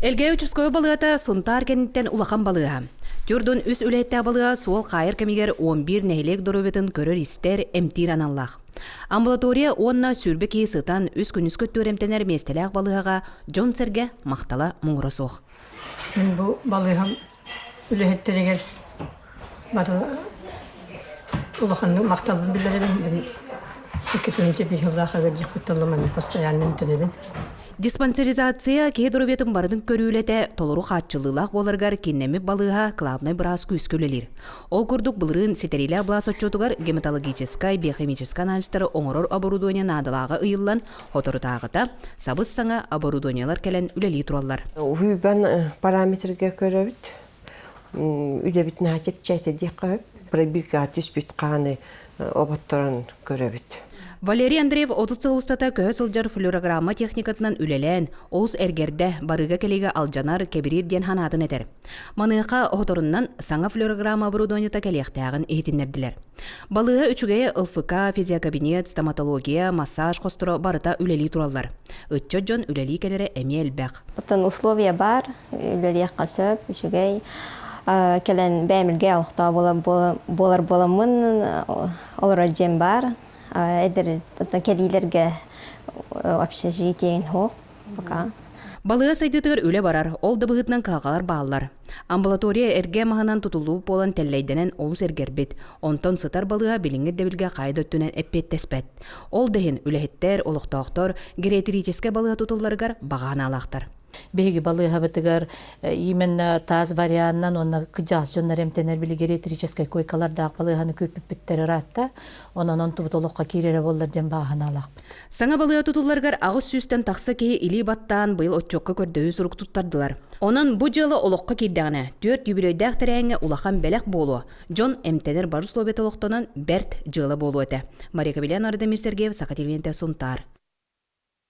Элгээйи участковай балыыһата Сунтаар кэнниттэн улахан балыыһа. Түрдун үс үлэһиттээх балыыһа суол хаайар кэмигэр 11 нэһилиэк доруобуйатын көрөр-истэр, эмтиир аналлаах. Амбулатория уонна 20 киһи сытан үс күнүскү өттүгэр эмтэнэр миэстэлээх балыыһаҕа дьон-сэргэ махтала муҥура суох. Мин бу балыыһам үлэһиттэригэр бары улаханнык махталбын биллэрэбин. 2 сыллаах диэхпит тыллым постоянно эмтэнэбин. Диспансеризация киһи доруобуйатын барытын көрүүлэтэ толору хааччыллыылаах буоларыгар кииннэммит балыыһа главнай быраас күүскэ үлэлиир. Ол курдук былырыын ситэриилээх былаас отчуотугар гематологическай, биохимическай анализтары оҥорор оборудование наадалааҕа ыйыллан, соторутааҕыта сабыс-саҥа оборудованиелар кэлэн үлэлии тураллар. Уһуйбан параметрга көрөбүт. Үлэбит наһаа чэпчээтэ диэххэ сөп. Пробиркаҕа түспүт хааны оботторон көрөбүт. Валерий Андреев 30 сыл устата көһө сылдьар флюорограмма техникатынан үлэлээн, олус эргэрдэ, барыыга-кэлиигэ алдьанар, кэбириир диэн санаатын этэр. Маныаха оһоторунан саҥа флюорограмма оборудованиета кэлиэхтээҕин иһитиннэрдилэр. Балыыһа үчүгэйэ ЛФК, физиокабинет, стоматология, массаж хосторо барыта үлэлии тураллар. Ыччат дьон үлэлии кэлэрэ эмиэ элбэх. Оттон условия баар, үлэлиэххэ сөп, үчүгэй. Кэлэн бэйэм олохтоох буолар буоламмын олорор дьиэм баар. Эдэр кэлиилэргэ общежитиеин суох пока. Балыыһа сайдыытыгар үлэ барар, ол да быһыытынан кыһалҕалар бааллар. Амбулатория эргэ маһынан тутуллубут буолан тэллэйдэнэн олус эргэрбит. Онтон сытар балыыһа билиҥҥи ирдэбилгэ хайа да өттүнэн эппиэттэспэт. Ол да иһин үлэһиттэр, олохтоохтор гериатрическэй балыыһа тутулларыгар баҕа санаалаахтар. Биһиги балыыһабытыгар именно таас варианынан уонна кыдьаас дьоннор эмтэнэр били гериатрическай койкалардаах балыыһаны күүппүппүттэр ыраатта. Онон онтубут олоххо киирэрэ буоллар диэн бааһынаалаахпыт. Саҥа балыыһа тутулларыгар 800-тэн тахса киһи илии баттаан быйыл отчуокка көрдөһүү сурук туттардылар. Онон бу дьыала олоххо киирдэҕинэ, түөрт юбилейдаах тэрээһиҥҥэ улахан бэлэх буолуо, дьон эмтэнэр бары условията олохтонон бэрт дьыала буолуо этэ. Мария Кобелян, Ардамир Сергеев, Саха телевидениетэ, Сунтаар.